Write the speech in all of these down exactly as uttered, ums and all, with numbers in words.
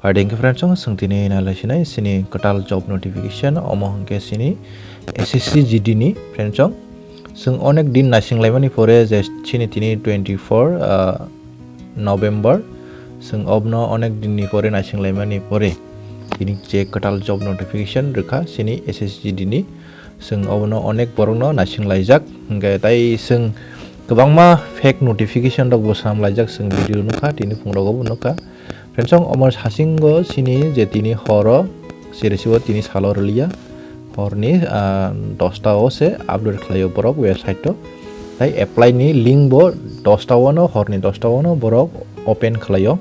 Phaidi hwnkhe friends, chwng tini nailaisinai chini kwtal job notification, omo hwnkhe chini S S C G D ni friends. Chwng onek din naisinglaimani pore je chini tini twenty four, ah, November, chwng obno onek dinni pore naisinglaimani pore tini je kwtal job notification rwkha chini S S C G D ni. Chwng obono onek borokno naisinglaijak, hwnkhe tai chwng kwbangma fake notification rokbo swnamlaijak, chwng video nukha, tini phungrogo bo nukha. Friends, chwng omo hasingo chini je tini horo, sirisibo tini salo rwliya, horni, ah, dosta o se upload khlaio borok website o. Tai apply ni link bo dosta o no, horni dosta o no borok open khlaio.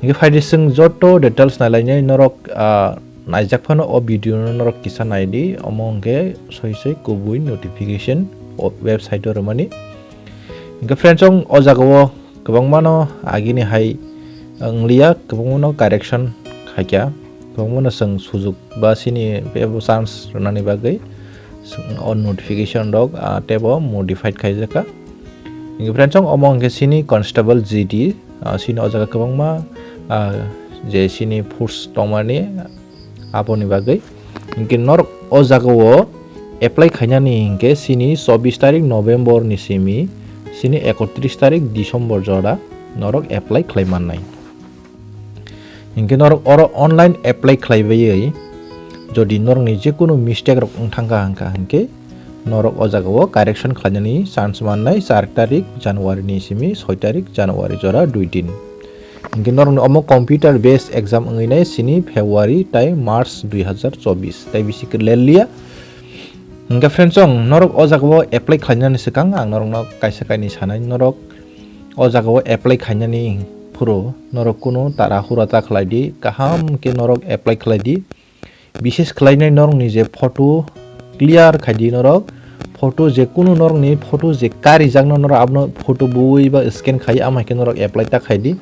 Hwnkhe phaidi chwng joto details nailainai norok, ah, naijak phano o video no norok kisa naidi, omo hwnkhe soi soi kubui notification o website o rwmani. Hwnkhe friends, chwng o jaga o kwbangma no agini hai wngliya, kwbangma no correction khaikha, kwbangma no chwng sujuk ba chini bebo chance rwnani bagwi chwng o notification rok, ah, teibo modified khaijakha. Hwnkhe friends, chwng omo hwnkhe chini constable G D, ah, chini o jaga kwbangma, ah, je chini force tongmani, aboni bagwi. Hwnkhe norok o jaga o apply khainani hwnkhe chini chobbish tarik November ni simi chini ekotris tarik December jora norok apply khlai mannai. Hwnkhe norok oro online apply khlai baiwi jodi norokni jekunu mistake rok wng thangkha hwnkha hwnkhe norok o jaga o correction khlainani chance mannai char tarik January ni simi soi tarik January jora dui din. Hwnkhe norokni omo computer based exam wngwi nai chini February tai March dui hazar chobbish, tai bisi kwlel liya. Hwnkhe friends, chwng norok o jaga o apply khlainani swkang ang norokno kaisa kainwi sanai, norok o jaga o apply khainani phuru norok kunu tara hura ta khlai di, kaham khe norok apply khlai di. Bises khlainai norokni je photo clear khai di norok, photo je kunu norokni photo je karijakno norok abono photo bui ba scan khai, ama hai khe norok apply ta khai di.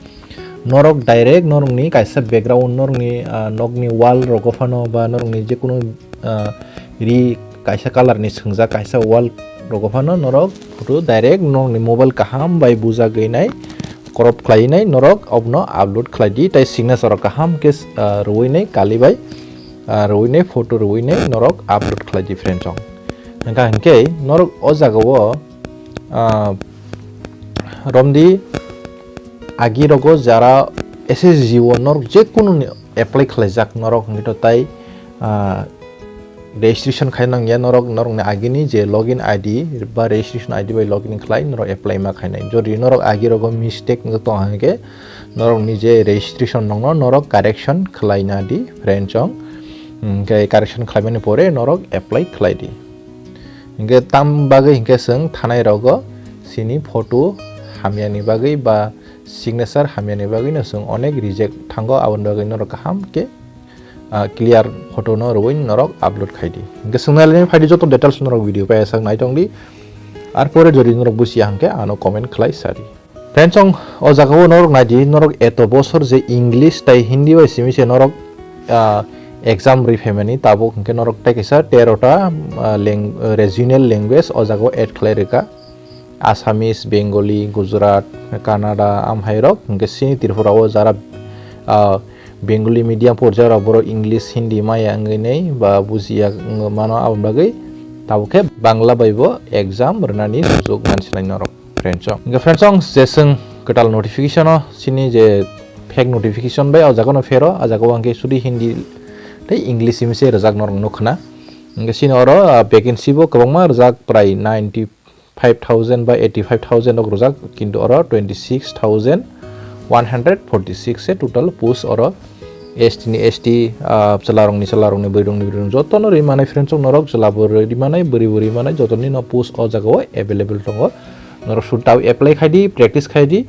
Norok direct norokni kaisa background, norokni, ah, nokni wall rogo phano ba norokni je kunu, ah, ri kaisa color ni swngjak kaisa wall rogo phano norok photo direct norokni mobile kaham bai bujagwi nai crop khlai nai norok abono upload khlai di, tei signature rok kaham khe, ah, rwui nai kali bai, ah, rwui nai photo rwui nai norok upload khlai di friends chwng. Hwnkha hwnkhe norok o jaga o, ah, romdi agi rogo jara S S G o norok je kunu ni apply khlaijak norok hwnkhe to tai, ah, registration khai nangya norok, norokni agini je login I D ba registration I D bai login khlai norok apply ma khainai. Jodi norok agi rogo mistake wngwi tong hwnkhe norokni je registration nongno norok correction khlai na di friends chwng. Hwnkhe correction khlaimani pore norok apply khlai di. Hwnkhe tam bagwi hwnkhe chwng thanai rogo chini photo hamyani bagwi ba signature hamyani bagwi no chwng onek reject thango, aboni bagwi norok kaham khe, ah, clear photo no rwui norok upload khai di. Hwnkhe swngnai lainai phai di joto details norok video pai sak nai tong di. Ar pore jodi norok bujiya hwnkhe ano comment khlai sa di. Friends chwng o jaga o norok nai di, norok eto bosor je English tai Hindi bai simi se norok, ah, exam rwi phaimani, tabuk hwnkhe norok tei kaisa tero ta, ah, lang-, regional language o jaga o add khlai rwkha. Assamese, Bengali, Gujarat, Kannada, amhairok, hwnkhe chini Tripura o jara, ah, Bengali medium porjai rok borok English, Hindi maya wngwi nai ba bujiya wng mano, aboni bagwi tabuk khe Bangla bai bo exam rwnani sujok mansinai norok friends chwng. Hwnkhe friends chwng je chwng kwtal notification o chini je fake notification bai o jaga no phero, o jaga o hwnkhe sudi Hindi tei English simi se rwjak norok nukha na. Hwnkhe chini oro, ah, vacancy bo kwbangma rwjak, prai ninety five thousand ba eighty five thousand rok rwjak, kintu oro twenty six thousand one hundred forty six se total post oro S T ni S T, ah, chwlarokni chwlarokni bwrwirokni bwrwirok jotono rwi manai friends chwng norok chwla bo rwi manai bwrwi bo rwi manai jotoni no post o jaga o available tongo. Norok sud tao apply khai di, practice khai di,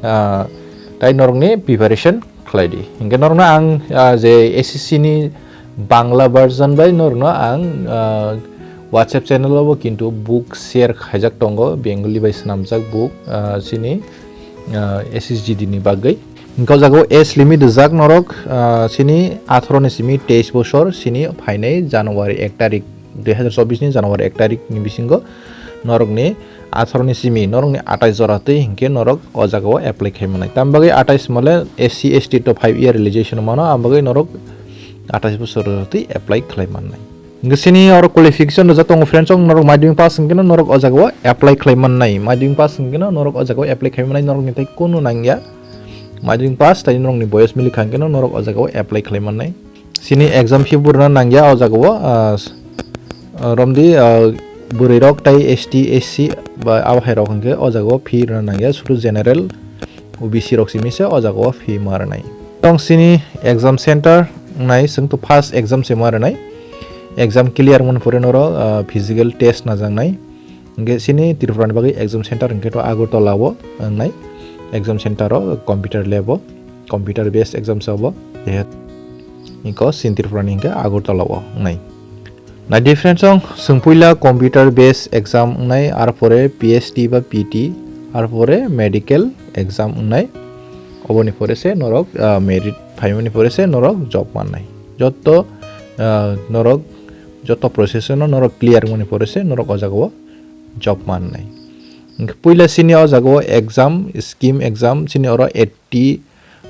ah, tai norokni preparation khlai di. Hwnkhe norokno ang, ah, je S S C ni Bangla version bai norokno ang, ah, WhatsApp channel o bo kintu book share khaijak tongo, Bengali bai swnamjak book, ah, chini, ah, S S G D ni bagwi. Hwnkhe o jaga o age limit rijak norok, ah, chini atharo ni simi teis bosor, chini phainai January ek tarik, dui hazar chobbish ni January ek tarik ni bisingo Norokni atharo ni simi norokni atais jora twi hinkhe norok o jaga o apply khai manai. Tam bagwi atais mole S C S T to five year relaxation mano, am bagwi norok atais bosor twi apply khlai mannai. Hinkhe sini oro qualification rwjak tongo friends, chong norok madhyamik pass hinkhe no norok o jaga o apply khlai mannai. Madhyamik pass hinkhe no norok o jaga o apply khai mannai, norokni tei kunu nangya. Madhyamik pass tei norokni boyos milikha hinkhe no norok o jaga o apply khlai mannai. Sini exam fee bo rwna nangya o jaga o, ah, s-, ah, romdi, ah, bwrwi rok tei S T, S C ba abo hai rok hinkhe o jaga o fee rwna nangya, sudu general, O B C rok simi se o jaga o fee ma rwnai. Tong sini exam center nai, chwng to first exam se ma rwnai. Exam clear mani pore norok, ah, physical test najaknai. Hinkhe sini Tripura ni bagwi exam center hinkhe to Agartala o wngnai. Exam center o computer lab o, computer based exam se obo. Eko sini Tripura ni hinkhe Agartala o wngnai. Nai di friends, chwng puila computer based exam wngnai, arpore P H D ba P T, arpore medical exam wngnai. Oboni pore se norok, ah, merit phaimani pore se norok job mannai. Jotto, ah, norok, jotto process no norok clear mani pore se norok o jaga o job mannai. Hinkhe puila sini o jaga o exam, scheme exam, sini oro eighty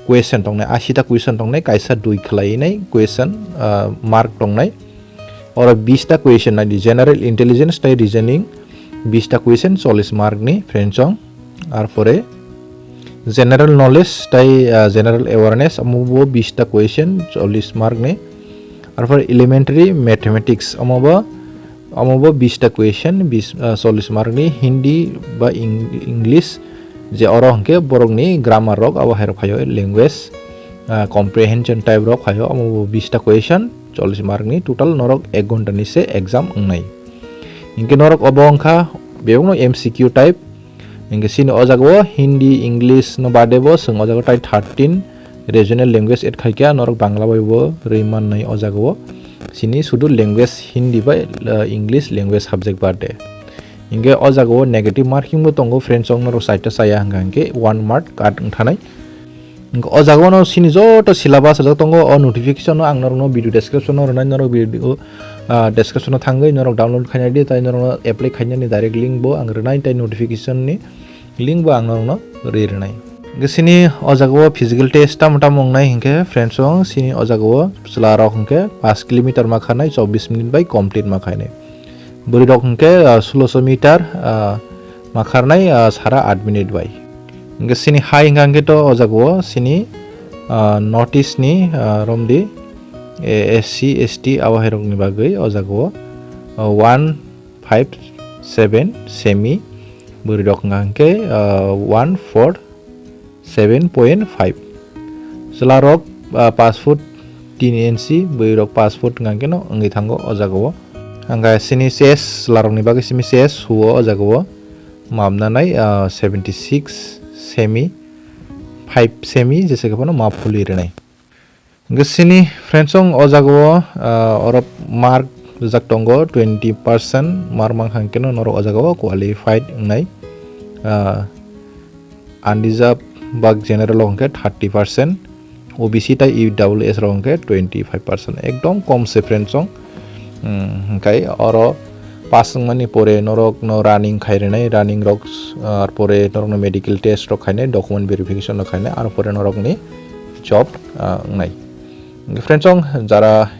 question tongnai, ashi ta question tongnai, kaisa dui khwlai nai question, ah, mark tongnai. Oro bish ta question nai di, general intelligence tei reasoning bish ta question chollish mark ni friends chong. Arpore general knowledge tei, ah, general awareness, omo bo bish ta question chollish mark ni. Arpore elementary mathematics, omo bo, omo bo bish ta question, bish, ah, chollish mark ni. Hindi ba Eng-, English, je oro hinkhe borokni grammar rok abo hai rok phaio, language, ah, comprehension type rok phaio, omo bo bish ta question, chollish mark ni. Total norok ek ghonta ni se exam wngnai. Hinkhe norok obo wngkha bebakno M C Q type. Hinkhe sini o jaga o Hindi, English no bade bo chwng o jaga o tai thirteen regional language add khaikha, norok Bangla bai bo rwi mannai o jaga o. Sini sudu language Hindi bai, ah, English language subject bade. Hinkhe o jaga o negative marking bo tongo friends, chong norok chaita chaya hwnka hinkhe one mark cut wngthanai. Hinkhe o jaga o no sini joto syllabus rwjak tongo, o notification no ang norokno video description o rwnai, norok video, ah, description o thangwi norok download khainai di, tai norokno apply khainani direct link bo ang rwnai, tai notification ni link bo ang norokno rwi rwnai. Hinkhe sini o jaga o physical test tamo tamo wngnai hinkhe friends, chong sini o jaga o chwla rok hinkhe paanch kilometer ma kharnai chobbish minute bai complete ma khainai. Bwrwi rok hinkhe, ah, sulosho meter, ah, ma kharnai, ah, sara aat minute bai. Hinkhe sini hai hwnka hinkhe to o jaga o sini, ah, North East ni, ah, romdi, eh, S C, S T abo hai rok ni bagwi o jaga o, ah, one five seven semi, bwrwi rok hwnka hinkhe, ah, one four seven point five. Chwla rok, ah, paanch foot tin inchi, bwrwi rok paanch foot hwnka hinkhe no wngwi thango o jaga o. Hwnka sini chest, chwla rok ni bagwi simi chest huo o jaga o. Mapna nai, ah, seventy six semi, five semi jesa khe phano map phulwi rwnai. Hinkhe sini friends, chong o jaga o, ah, oro mark rijak tongo twenty percent, mark mankha hinkhe no norok o jaga o qualified wngnai. Ah, unreserved ba general o hinkhe thirty percent, O B C tei E W S rok hinkhe twenty five percent, ekdom kom se friends, chong. Hmm, hinkhe oro pass wngmani pore norokno running khai rwnai, running rok, ah, pore norokno medical test rok khainai, document verification rok khainai, aro pore norokni job, ah, wngnai. Friends, chong jara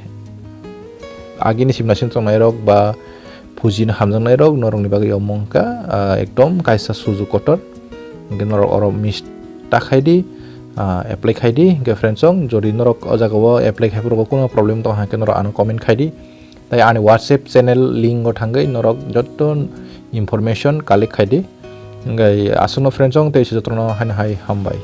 agini simna sim tongnai rok ba phujino hamjaknai rok norokni bagwi omo wngkha, ah, ekdom kaisa sujug kotor. Hinkhe norok oro miss ta khai di, ah, apply khai di. Hinkhe friends, chong jodi norok o jaga o apply khai phuru kuno problem tong hinkhe norok ano comment khai di. Tai ani WhatsApp channel link o thangwi norok jotto information collect khai di. Hinkhe aswkno friends, chong tei se jotono haino hai hambai.